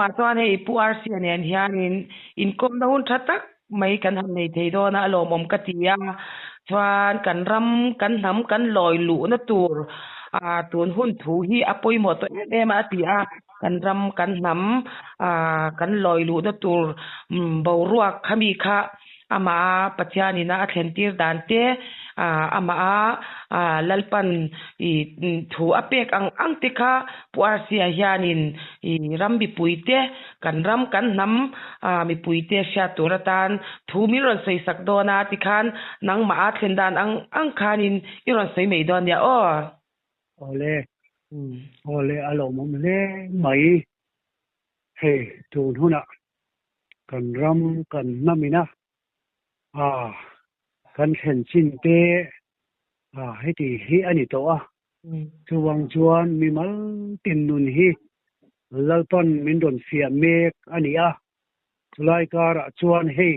tumah chuan hei Pu Rc-a nen hianin inkawmna hun tha tak mai kan han nei thei dawn a, a lawmawm ka ti a. Chuan kan ram, kan hnam, kan lawi luhna tur ah tun hun thu hi a pawimawh tawh em em a a ti a. Kan ram, kan hnam ah kan lawi luhna tur boruak khami kha Amah Pathianina a thlentir dan te, amah Lalpan thu a pek ang ang te kha Pu Rc-a hianin ram mipui te, kan ram kan hnam mipui te hriat tur atan thu min rawn sawi sak dawn a tikhan nangmah a thlen dan ang ang khanin i rawn sawi mai dawn nia aw. Awle, awle a lawmawm hle mai. Hei tun hunah kan ram kan hnam ina a kan thlen chin te a heti hi a ni tawh a. Chuvang chuan mimal tin nun hi Lalpan min rawn fiah mek a ni a. Chulai karah chuan hei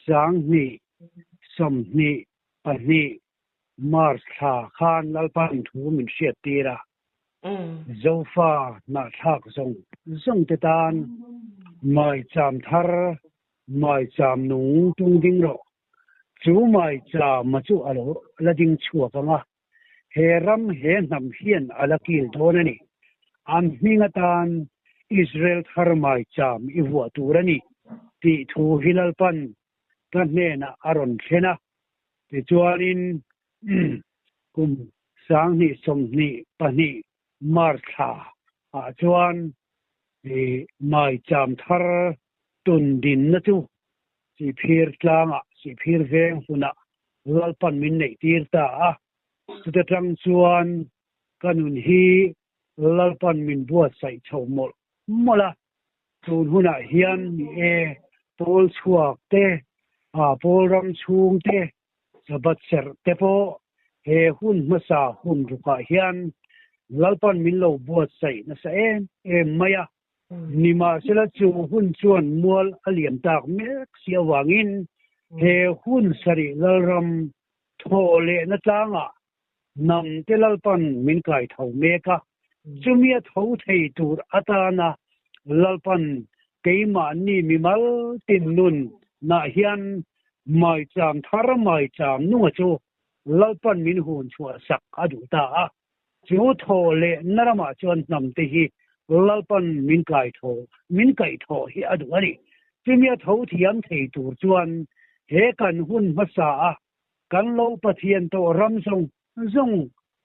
2022 March thla khan Lalpan thu min hriat tir a. Zofa hnahthlak zawng zawng te tan maicham thar, maicham nung tung ding rawh. Chu maicham a chu a lo la ding chhuak ang a, he ram he hnam hian a la kil dawn a ni. An hming atan Israel thar maicham i vuah tur a ni tih thu hi Lalpan ka hnenah a rawn thlen a. Tichuanin kum 2022 March thla ah chuan maicham thar tun dinna chu Sihphir tlangah, Sihphir veng hunah Lalpan min neih tir ta a. Chuta tang chuan ka nun hi Lalpan min buatsaih chho mawlh mawlh a. Tun hunah hian ni e, pawl chhuak te, pawl ram chhung te, Sabbath serh te pawh he hun hmasa hun rukah hian Lalpan min lo buatsaih nasa em em mai a. Nimahsela chu hun chuan mual a liam tak mek si avangin he hun sarih Lalram thawh lehna tlangah hnam te Lalpan min kai tho mek a. Chumi a tho thei tur atana Lalpan keimahni mimal tin nun nah hian maicham thar maicham nunga chu Lalpan min hun chhuah sak a duh ta a. Chu thaw leh na ramah chuan hnam te hi Lalpan min kai tho min kaih thawh hi a duh a ni. Chumi a tho thiam thei tur chuan he kan hun hmasa a kan lo Pathian tawh ram zawng zawng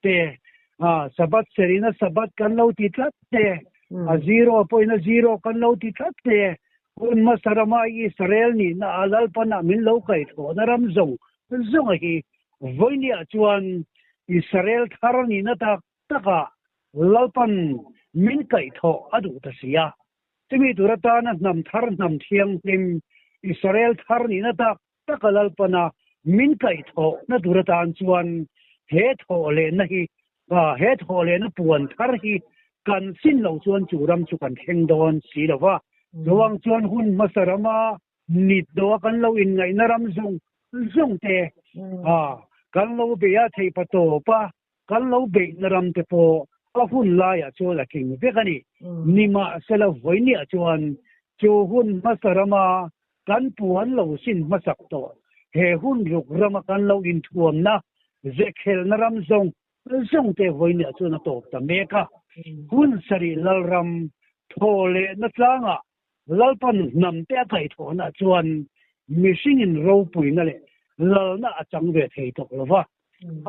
te Sabbath serina Sabbath kan lo ti tlat te, a zero pawhin a zero kan lo ti tlat te, hun hmasa rama Israel nihna a Lalpana min lo kaihthawhna ram zawng zawng a hi vawinia chuan Israel thar nihna tak takah Lalpan min kaihthawh a duh ta si a. Chumi tur atana hnam thar hnam thianghlim Israel thar nihna tak taka Lalpana min kaihthawh na tur atan chuan he thawh lehna hi he thawh lehna puan thar hi kan sin lo chuan chu ram chu kan thleng dawn si lo va. Chuang chuan hun hmasa rama nit dawh a kan lo inngaihna ram zawng zawng te kan lo bei a theih pa tawp a, kan lo beihna ram te pawh a hun laiah chuan a tling vek a ni. Nimahsela vawinia chuan chu hun hmasa rama kan puan lo sin hmasak tawh he hun ruk rama kan lo inthuamna zekhelna ram zawng zawng te vawinia chuan a tawp ta mek a. Hun sarih Lalram thaw lehna tlangah Lalpan hnam te a kaihthawhna chuan mihringin ropuina leh lalna a chang ve thei tawh lo va.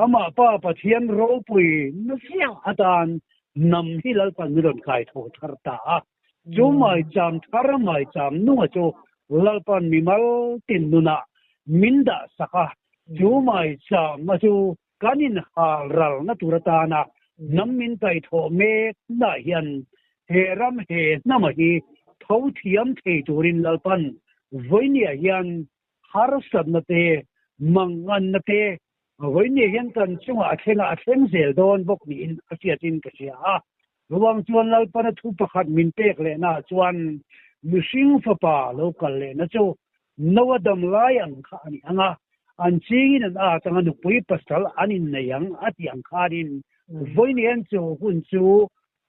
Amah Pa Pathian ropui na chiah atan hnam hi Lalpan min rawn kaitho thar ta a. Chu maicham thar maicham nunga chu Lalpan mimal tin nunah min dah sak a. Chu maicham a chu kan inhal ralna tur atana hnam min kaihthawh mek nah hian he ram he hnama hi tho thiam thei turin Lalpan vawinia hian harsatna te, manganna te vawinia hian kan chungah a thleng a, a thleng zel dawn bawk niin a hriatin ka hria a. Ruang chuan Lalpana thu pakhat min pek lehna chuan mihring fapa lo kal lehna chu Noa dam lai ang kha a ni ang a, an chingin an at ang a, nupui pasal an innei ang a tih ang khanin vawiin hian chu hun chu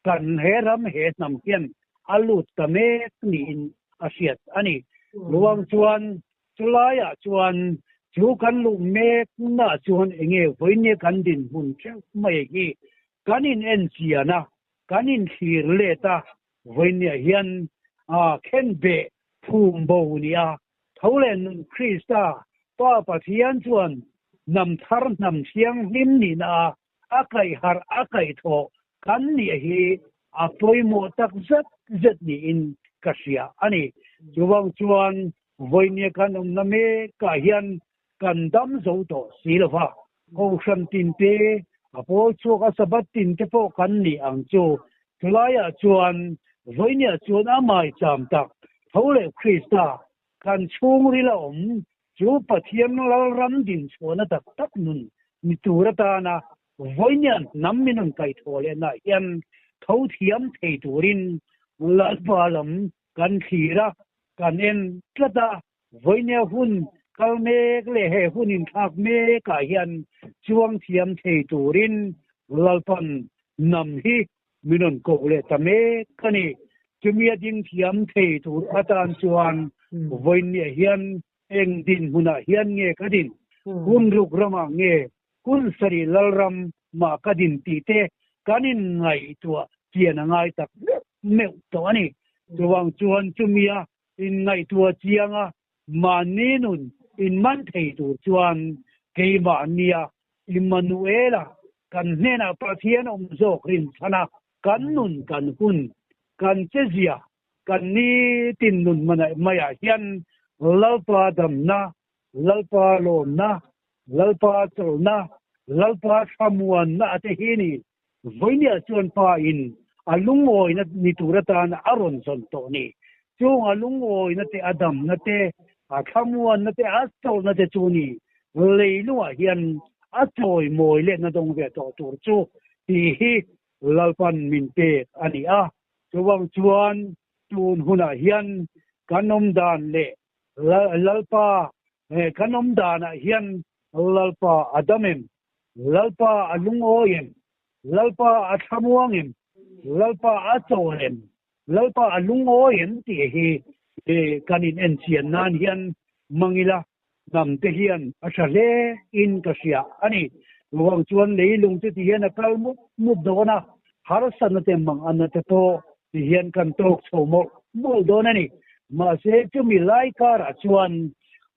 kan he ram he hnam hian a lut ta mek niin a hriat a ni. Luang chuan chulaiah chuan chu kan luh meknaah chuan enge vawinia kan dinhmun theuh mai hi kan in enchian a, kan inthlir let a, vawinia hian khenbeh phum bo nia tho leh nun Krista Pa Pathian chuan hnam thar hnam thianghlim nihna a a kaihharh a kaihthawh kan nih hi a pawimawh tak zet zet niin ka hria a ni. Chuvang chuan vawinia kan awmna mekah hian kan dam zo tawh si lo va, Kohhran tinte, a pawl chhuak a Sabbath tinte pawh kan nih ang chu. Chulaiah chuan vawinia chuan a maicham tak tho leh Krista kan chhungril a awm Chu Pathian Lalram dinchhuahna tak tak nun ni tur atana vawinia hnam min rawn kaihthawh lehnaah hian tho thiam thei turin Lalpa lam kan thlir a, kan en tlat a. Vawinia hun kal mek leh he hun inthlak mekah hian chuang thiam thei turin Lalpan hnam hi min rawn koh leh ta mek a ni. Chumi a ding thiam thei tur atan chuan vawiinniah hian eng dinhmunah hian nge ka din? Hun ruk ramah nge hun sarih lalram mah ka din tih te kan inngaihtuah chian a ngai tak meuh meuh tawh a ni. Chuvang chuan chumi a inngaihtuah chiang a, mahni nun inman thei tur chuan keimahnia Immanuela kan hnenah Pathian awm zawk rinchhan a, kan nun kan hun, kan chezia, kan nitin nun maiah hian Lalpa damna, Lalpa lawmna, Lalpa chawlhna, Lalpa thlamuanna a te hi ni. Vawinia chuan pa in a lungawina ni tur atan a rawn zawn tawh ni. Chung a lungawina te, a damna te, a thlamuanna te, a chawlhna te chu ni leilungah hian a chawi mawi lehna dawng ve tawh tur chu tih hi Lalpan min pek a ni a. Chuvang chuan tun hunah hian kan awm dan leh Lalpa kan awm danah hian Lalpa a dam em? Lalpa a lungawi em? Lalpa a thlamuang em? Lalpa a chawl em? Lalpa a lungawi em tih hi kan in enchian nan hian mang ila hnam te hian a tha hle in ka hria a ni. Chuvang chuan leilung chu ti hian a kal mup mup dawn a, harsatna te mang anna te pawh ti hian kan tawk chho mawlh mawlh dawn a ni. Mahse chumi lai karah chuan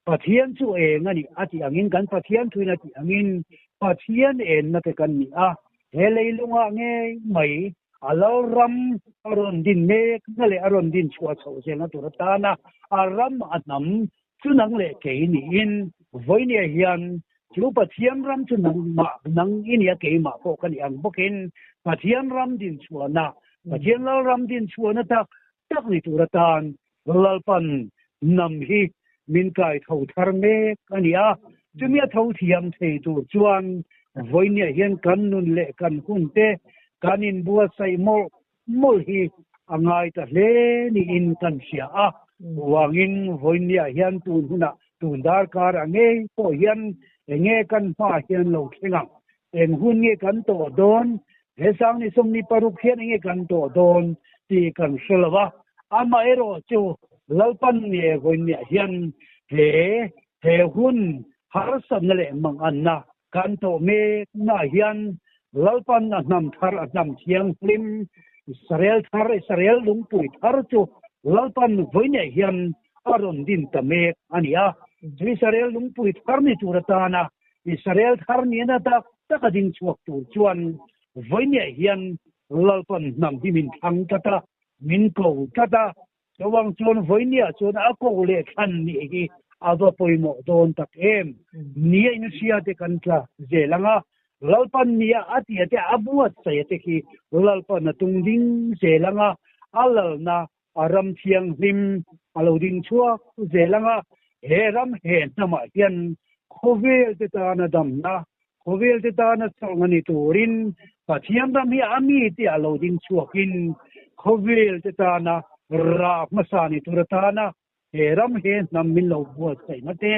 Pathian chu eng a nih a tih angin kan Pathian thuin a tih angin Pathian enna te kan ni a, he leilungah ngei mai a lalram a rawn din mekna leh a rawn din chhuah chhoh zelna tur atana a ram a hnam chu nang leh kei niin vawinia hian chu Pathian ram chu nangmah nang i nia keimah pawh ka nih ang bawkin Pathian ram din chhuahna Pathian lalram din chhuahna tak tak ni tur atan Lalpan hnam hi min kai tho thar mek a ni a, chumi a tho thiam thei tur chuan vawinia hian kan nun leh kan hun te kan inbuatsaih mawlh mawlh hi a ngai ta hle niin kan hria a. Chuvangin vawinia hian tun hunah tun darkar a ngei pawh hian enge kan hmaah hian lo thleng ang, eng hun nge kan tawh dawn, he sangni sawmni paruk hian enge kan tawh dawn tih kan hre lo a, amaherawh chu Lalpan nge vawinia hian he he hun harsatna leh manganna kan tawh meknaah hian Lalpan a hnam thar a hnam thianghlim Israel thar Israel lungpui thar chu Lalpan vawinia hian a rawn din ta mek a ni a, chu Israel lungpui thar ni tur atana Israel thar nihna tak tak a ding chhuak tur chuan vawinia hian Lalpan hnam hi min thlang tlat a, min ko tlat a. Chuvang chuan vawinia chuan a ko leh thlan nih hi a va pawimawh dawn tak em. Nia in hria te kan tla zel ang a, Lalpan nia a tia te a buatsaih a te khi Lalpan a tung ding zel ang a, a lalna a ram thianghlim a lo ding chhuak zel ang a, he ram he hnamah hian khawvel te tana damna, khawvel te tana chawlhna ni turin Pathian ram hi a mi te a lo ding chhuakin khawvel te tana rah hmasa ni tur atana he ram he hnam min lo buatsaihna te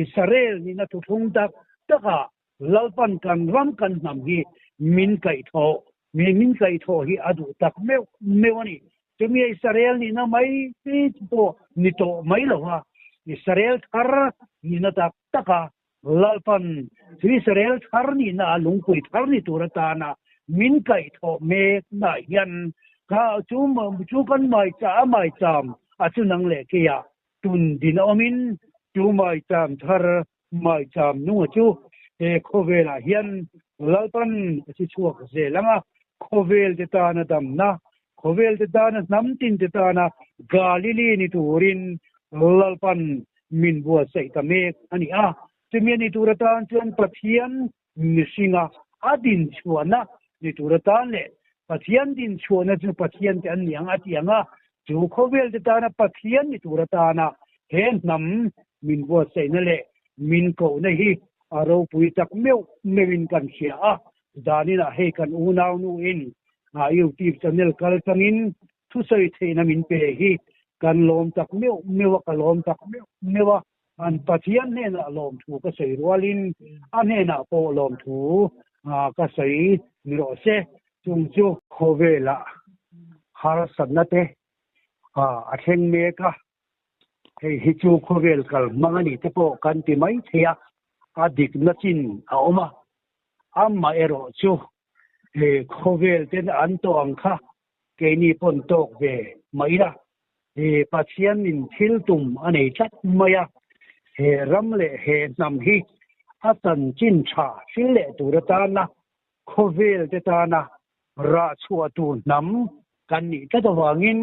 Israel nihna thuthlung tak takah Lalpan kan ram kan hnam hi min kaihthawh, mi min kaihthawh hi a duh tak meuh meuh a ni. Chumi Israel nihna mai pawh ni tawh mai lo va, Israel thar nihna tak taka Lalpan chu Israel thar nihna a lungpui thar ni tur atana min kaihthawh mekna hian kha chu chu kan maicha a maicham a chu nang leh keia tun din a awmin chu maicham thar maicham nunga chu he khawvelah hian Lalpan a chi chhuak zel ang a, khawvel te tana damna, khawvel te tana hnam tin te tana Galili ni turin Lalpan min buatsaih ta mek a ni a. Chumi a ni tur atan chuan Pathian mihringa a dinchhuahna ni tur atan leh Pathian dinchhuahna chu Pathian te an ni ang a ti ang a, chu khawvel te tana Pathian ni tur atana he hnam min buatsaihna leh min kohna hi a ropui tak meuh meuhin kan hria a. Zaninah hei kan unaunu in a YouTube channel kal tangin thusawi theihna min pe hi kan lawm tak meuh meuh a, ka lawm tak meuh meuh a. An Pathian hnenah lawmthu ka sawi rualin a hnenah pawh lawmthu ka sawi ni rawh se. Chung chu khawvelah harsatna te a thleng mek a, hei hi chu khawvel kal hmang a nih te pawh kan ti mai thei a, a dikna chin a awm a. Amaherawh chu khawvel ten an tawh ang kha keini pawn tawk ve mai ila, he Pathianin thil tum a nei tlat mai a, he ram leh he hnam hi a chanchin tha thil leh tur atana khawvel te tana rah chhuah tur hnam kan nih tlat avangin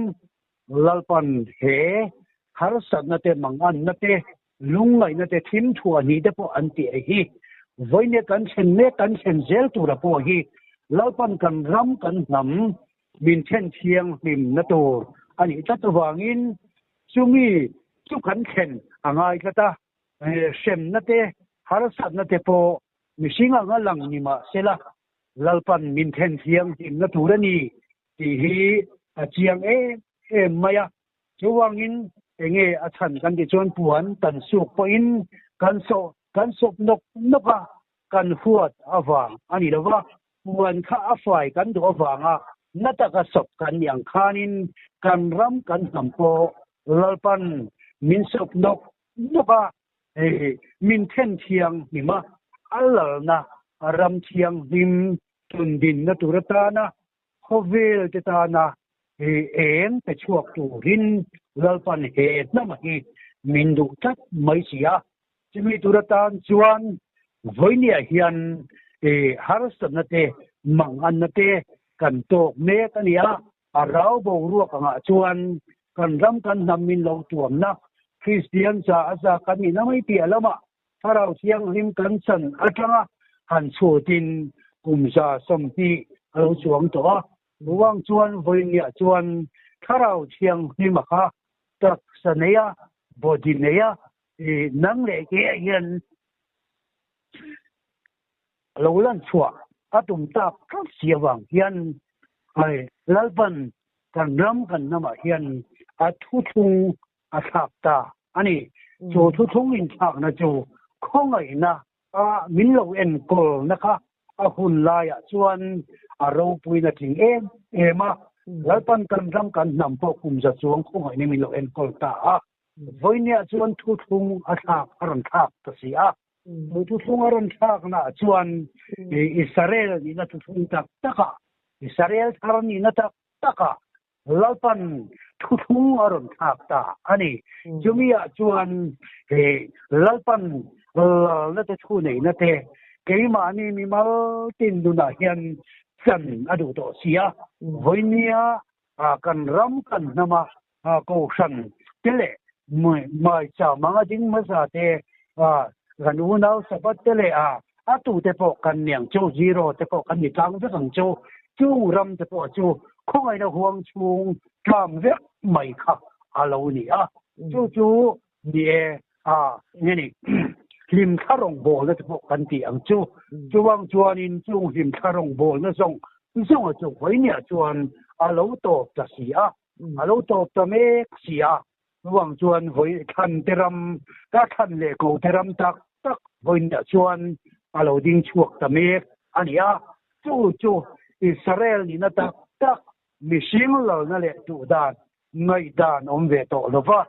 Lalpan he harsatna te manganna te lungngaihna te thim thuah hnih te pawh an tih hi vawinia kan thlen mek kan thlen zel tura pawh hi Lalpan kan ram kan hnam min then thianghlimna tur a nih tlat avangin chumi chu kan thlen a ngai tlat a, hremna te harsatna te pawh mihring anga lang ni mah sela Lalpan min then thianghlimna tur a ni tih hi a chiang em em mai a. Chuvangin enge a chhan kan tih chuan puan kan suk pawhin kan sawh kan sawp nawk nawk a, kan huat avang a ni lo va, puan kha a fai kan duh avanga na taka sawp kan nih ang khanin kan ram kan hnam pawh Lalpan min sawp nawk nawk a, hei min then thianghlim a, a lalna ram thianghlim tundinna tur atana khawvel te tana eng pe chhuak turin Lalpan he hnama hi min duh tlat mai si a. Chumi tur atan chuan vawinia hian harsatna te, manganna te kan tawk mek a ni a. A rau boruak angah chuan kan ram kan hnam min lo tuamna Kristian cha a za kan nihna mai piah lamah Thlarau Thianghlim kan chan atanga han chhutin kum 120 a lo chuang tawh a. Ruang chuan vawinia chuan Thlarau Thianghlim a kha taksa nei a, body nei a, nang leh keiah hian a lo lan chhuah a tum tak tlat si avang hian Lalpan kan ram kan hnamah hian a thuthlung a thlak ta a ni. Chu thuthlung inthlakna chu khawngaihna a min lo enkawlna kha a hun laiah chuan a ropuina tling em em a. Lalpan kan ram kan hnam pawh kum za chuang khawngaihna min lo enkawl ta a. Vawinia chuan thuthlung a thlak a rawn thlak ta si a. Chu thuthlung a rawn thlaknaah chuan Israel nihna thuthlung tak takah, Israel thar nihna tak takah Lalpan thuthlung a rawn thlak ta a ni. Chumi ah chuan he Lalpan lalna te thu neihna te keimahni mimal tin nunah hian chan a duh tawh si a. Vawinia kan ram kan hnama kohhran te leh maicham anga ding hmasa te kan unau Sabbath te leh a tute pawh kan ni ang chu, zero te pawh kan ni tlang vek ang chu, chung ram te pawh chu khawngaihna huang chhung tlang vek mai kha a lo ni a. Chu chu ni e, nge ni, hlimthla rawngbawlna te pawh kan tih ang chu. Chuvang chuanin chung hlimthla rawngbawlna zawng zawnga chu vawinia chuan a lo tawp ta si a, a lo tawp ta mek si a. Chuvang chuan vawi thlan te ram, ka thlan leh ko te ram tak tak vawinia chuan a lo ding chhuak ta mek a ni a. Chu chu Israel nihna tak tak mihring lalna leh duhdan, ngaihdan awm ve tawh lo va,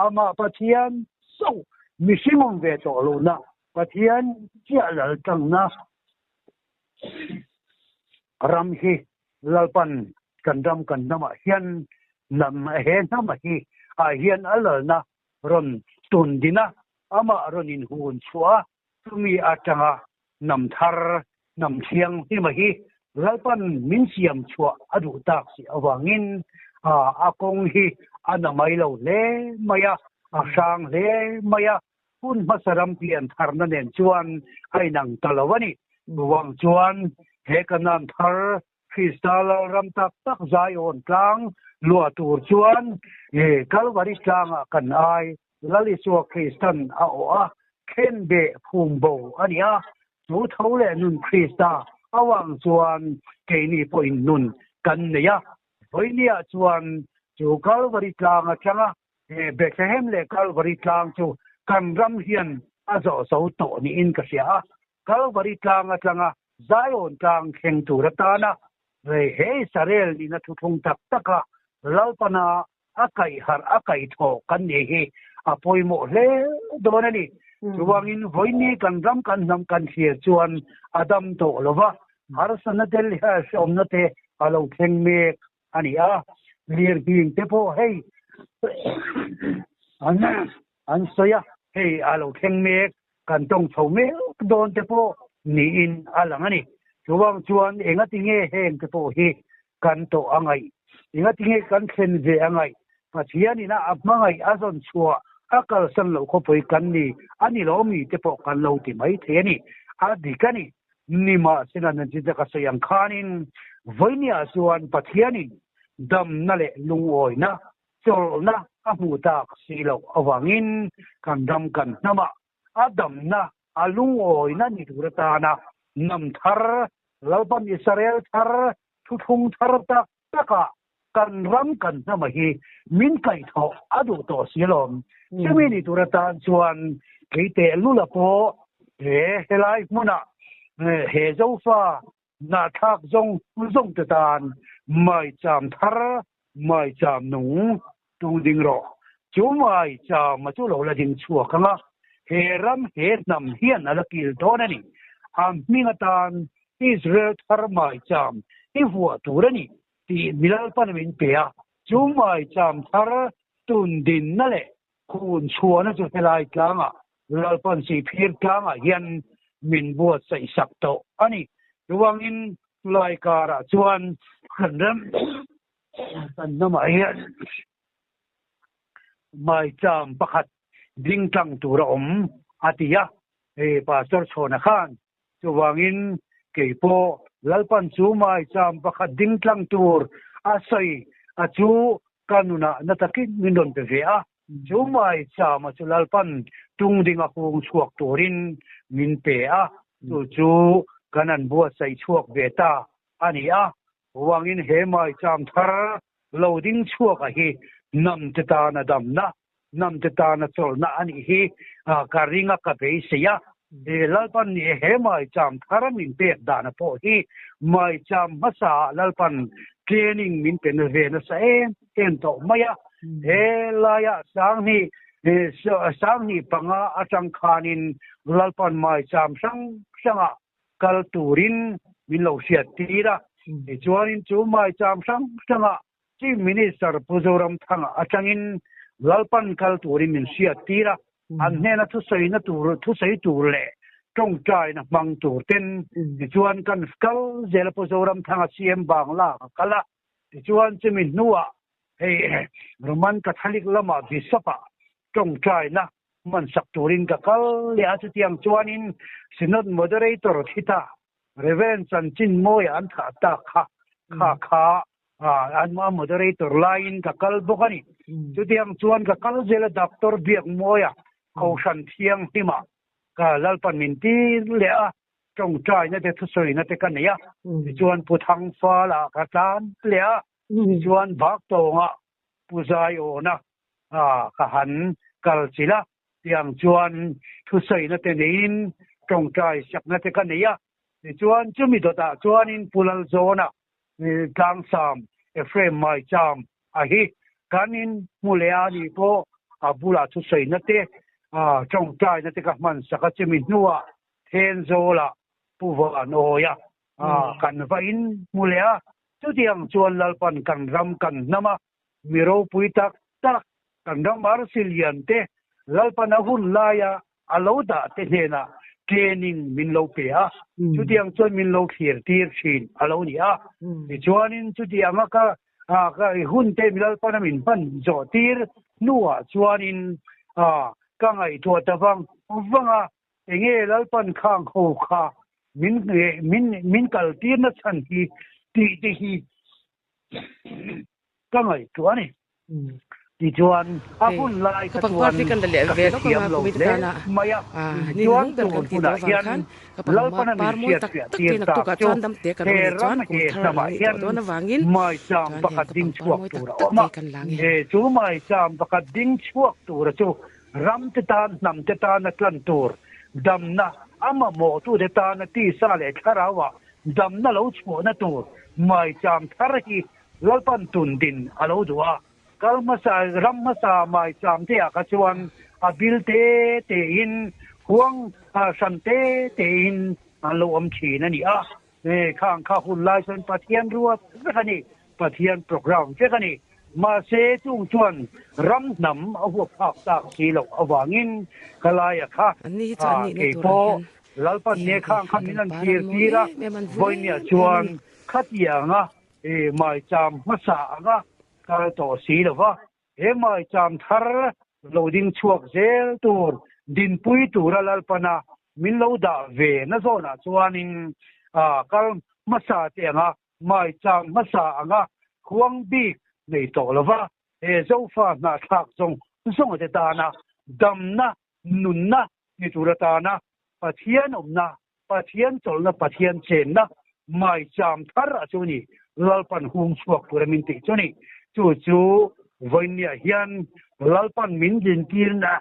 amah Pathian chauh mihring awm ve tawh lohna Pathian chiah lal tangna ram hi Lalpan kan ram kan hnamah hian hnam he hnam hi ah hian a lalna rawn tun din a, amah rawn inhun chhuah a, chumi atanga hnam thar, hnam thianghlima hi Lalpan min siam chhuah a duh tak si avangin a kawng hi a na mai lo hle mai a, a hrang hle mai a, hun hmasa ram pian tharna nen chuan a inang ta lo a ni. Chuvang chuan he Kanaan thar Krista Lalram tak tak Zion tlang luah tur chuan Kalvari tlangah kan ai Lal Isua Kristan a awh a, khen beh phum bo a ni a, chu tho leh nun Krista avang chuan keini pawhin nun kan nei a. Vawinia chuan chu Kalvari tlang atanga Bethlehem leh Kalvari tlang chu kan ram hian a zawh zo tawh niin ka hria a, Kalvari tlang atanga Zion tlang thleng tur atana he Israel nihna thuthlung tak taka Lalpana a kaih harh a kaih thawh kan nih hi a pawimawh hle dawn a ni. Chuvangin vawiini kan ram kan hnam kan thlir chuan a dam tawh lo va, harsatna te leh hrehawmna te a lo thleng mek a ni a. Lirnghing te pawh hei an sawi a, hei a lo thleng mek, kan tawng chho mek dawn te pawh niin a lang a ni. Chuvang chuan engatinge heng te pawh hi kan tawh a ngaih? Engatinge kan thlen ve a ngaih? Pathianin a hmangaih a zawn chhuah a kalsan loh khawpui kan ni a ni lo mi te pawh kan lo ti mai thei a ni. A dik a ni. Nimahsela nanchi te ka sawi ang khanin vawinia chuan Pathianin damna leh lungawina chawlhna a hmuh tak si loh avangin kan ram kan hnamah a damna a lungawina ni tur atana hnam thar, Lalpan Israel thar, thuthlung thar tak takah kan ram kan hnama hi min kaihthawh a duh tawh si alawm. Chumi ni tur atan chuan kei tehlula pawh he helai hmunah he Zofa Hnahthlak zawng zawng te tan maicham thar, maicham nung tung ding rawh. Chu maicham a chu lo la ding chhuak ang a, he ram he hnam hian a la kil dawn a ni. A hming atan Israel thar maicham i vuah tur a ni tih Milalpan min pe a. Chu maicham thar tun dinna leh Khun chhuahna chu helai tlangah Lalpan Sihphir tlangah hian min buatsaih sak tawh a ni. Chuvangin chulai karah chuan kan ram kan hnamah hian maicham pakhat ding tlang tur a awm a ti a, hei Pastor Chhawna khan. Chuvangin kei pawh Lalpan chu maicham pakhat ding tlang tur a sawi a chu ka nunah na takin min rawn pe ve a, chu maichama chu Lalpan tung dinga hung chhuak turin min pe a, chu chu kan an buatsaih chhuak ve ta a ni a. Chuvangin he maicham thar lo ding chhuaka hi hnam te tana damna, hnam te tana chawlhna a nih hi ka ring a, ka beisei a. Lalpan nih he maicham thar min pek dana pawh hi maicham hmasa ah Lalpan training min pe na ve nasa em em tawh mai a. He laiah sanghnih sanghnih panga atang khanin Lalpan maicham hrang hrangah kal turin min lo hriat tir a. Tichuanin chu maicham hrang hrangah Chief Minister Pu Zoramthanga atangin Lalpan kal turin min hriat tir a, an hnena thusawina tur thusawi tur leh tawngtaina hmang tur ten tichuan kan kal zel a Pu Zoramthanga CM Bangla ka kal a, tichuan chumi hnuah hei Roman Catholic lamah Bishop ah tawngtaina hman sak turin ka kal leh a, chutiang chuanin Synod Moderator Thita Reverend Chanchin Mawia an thah tak kha kha kha an moderator laiin ka kal bawk a ni. Chutiang chuan ka kal zel a Doctor Biakmawia Kohhran Thianghlimah ka Lalpan min tir leh a, tawngtaina te thusawina te ka nei a, tichuan Pu Thangfala ka tlan leh a, tichuan Baktawnga Pu Zaiawna ka han kal chilh a, tiang chuan thusawina te neiin tawngtai sakna te ka nei a, tichuan chumi dawtah chuanin Pu Lalzawna Tlangsam Ephraim Maicham a hi kan in hmu leh a ni pawh a bulah thusawi te tawngtai na te ka hman sak a chumi hnuah Thenzawlah Pu Van Awia kan va in hmu leh a, chutiang chuan Lalpan kan ram kan hnam a, mi ropui tak tak kan ram arsi lian te Lalpan a hun laia a lo dah te hnenah training min lo pe a, chutiang chuan min lo thlir tir thin a lo ni a. Tichuanin chutianga ka ka hun te Lalpan a min hman zawh tir hnuah chuanin ka ngaihtuah ta vang vang a, Enge Lalpan khang ho kha min min min kal tirna chhan hi tih te hi ka ngaihtuah a ni. Tichuan a Hei hun lai ka kha pangpar chuan hi kan la leh ka ve lawk hrethiam anga lo kumin hle tana mai a. ni Chuan hnung ber tun kan tih hunah tawh avang hian khan ka pangma Lalpana min par mawi tak hriatfiah tak tir te tak naktukah chu chuan damte kan he awm anih ram chuan kum he thar a lo hnamah nih hian tawh dawn avangin maicham chuan heng pakhat ka ding pangpar chhuak mawi tak tur a tak awm te a. kan la nge. He chu maicham pakhat ding chhuak tura chu Ram te tan, hnam te tana tlan tur damna, a mamawhtute tana tisa leh thlarauah damna lo chhuahna tur maicham thar hi Lalpan tun din a lo duh a. Kal hmasa, ram hmasa maicham te ah kha chuan a bil te te in, huang hran te te in an lo awm thin a ni a. Khang kha hun lai chuan Pathian ruat vek a ni, Pathian program vek a ni. Mahse chung chuan ram hnam a huap phak tak si loh avangin ka laia kha An ni hi chu an nihna kei tur ang pawh hian Lalpan ti nge hian khang hei kha an min rawn an par thlir an mawi tir a, em em an vul vawinia em em a chuan ni. khatianga maicham hmasa anga kal tawh si lo va, he maicham thar lo ding chhuak zel tur dinpui tura Lalpana min lo dah ve na zawnah chuanin kal hmasa te anga Maichang hmasa anga khuang bik nei tawh lova he Zofa hnahthlak zawng zawng te tana damna, nunna ni tur atana Pathian awmna, Pathian chawlhna, Pathian chenna maicham thar a chu ni. Lalpan hung chhuak tura min tih chu ni. Chu chu vawinia hian Lalpan min dintirna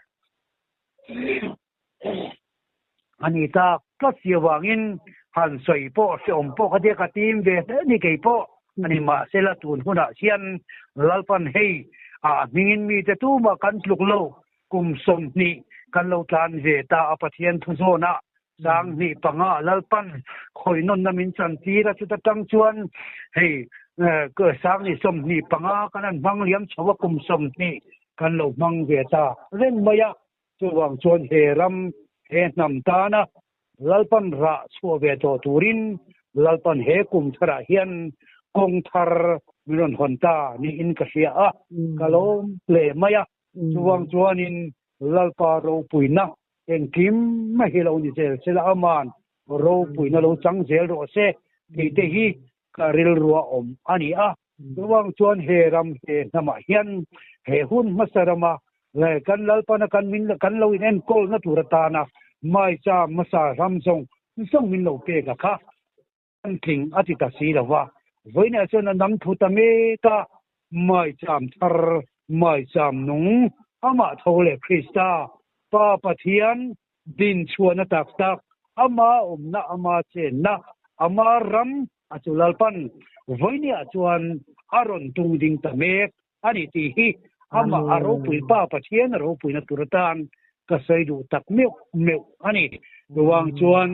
A ni tak tlat si avangin han sawi pawh hrehawm pawh kha tia ka tim ve hle ni kei pawh a ni. Mahsela tun hunah hian Lalpan hei a hmingin mite tumah kan tluk lo, kum 20 kan lo tlan ve ta a Pathian thu zawnah 25 Lalpan khawihnawnna min chantir a, chuta tang chuan hei 25 kan han hmang liam chho a kum 20 kan lo hmang ve ta reng mai a. Chuvang chuan he ram, he hnam tana Lalpan rah chhuah ve tawh turin Lalpan he kum tharah hian kawng thar min rawn hawn ta niin ka hria a, ka lawm hle mai a. Chuvang chuanin Lalpa ropuina engkim mai hi lo ni zel sela, aman ropuina lo chang zel rawh se tih te hi ka rilrua awm a ni a. Chuvang chuan he ram, he hnamah hian he hun hmasa rama kan Lalpana kan min kan lo in enkawlna tur atana maicham hmasa ram zawng zawng min lo pek a kha kan tling a ti ta si lo va. Vawiinah chuan a nam thu ta mek a, maicham thar, maicham nung, amah tho leh Krista, Pa Pathian din chhuahna tak tak, ama awmna, ama chenna, ama ram a chu Lalpan vawinia chuan a rawn tung ding ta mek a ni tih hi amah a ropui Pa Pathian a ropuina tur atan ka sawi duh tak meuh meuh a ni. Chuvang chuan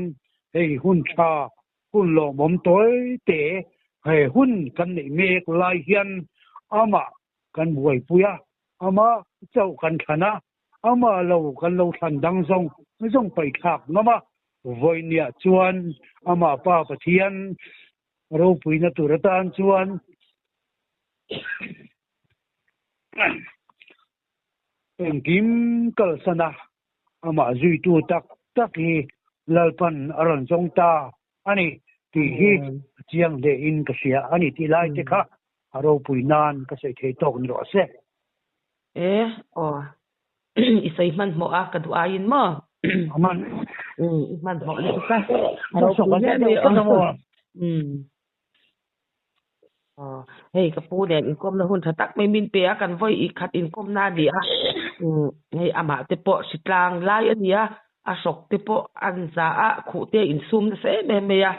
hei hun tha, hun lawmawm tawi te he hun kan neih mek lai hian amah kan buaipui a, amah chauh kan thlan a, amah lo kan lo thlan dang zawng zawng paihthlak ngam a, vawinia chuan amah Pa Pathian ropuina tur atan chuan engkim kalsan a, amah zuitu tak tak hi Lalpan a rawn zawng ta a ni tih hi a chiang hle in ka hria a ni tih lai te kha a ropui nan ka sawi thei tawk ni rawh se. E aw i sawi hmanhmawh a ka duh aiin maw? Aman. I hmanhmawh lutuk a a ropui hle mai aw. Aw hei ka pu nen inkawmna hun tha tak mai min pe a kan vawi i khat inkawmna a ni a hei amah te pawh hritlang lai a ni a a hrawk te pawh an za a khuh te a insum nasa em em mai a.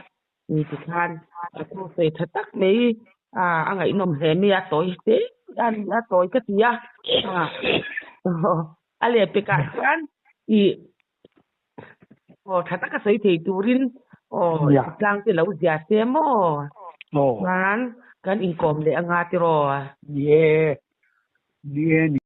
Ni tikhan a thu sawi tha tak mai A ngaihnawm hle mai a, tawi te a ni a, tawi ka ti a. A lehpekah chuan ih aw tha taka sawi thei turin aw tlang te lo zia se maw? Chuan kan inkawm leh anga tiraw? Ni e, ni e.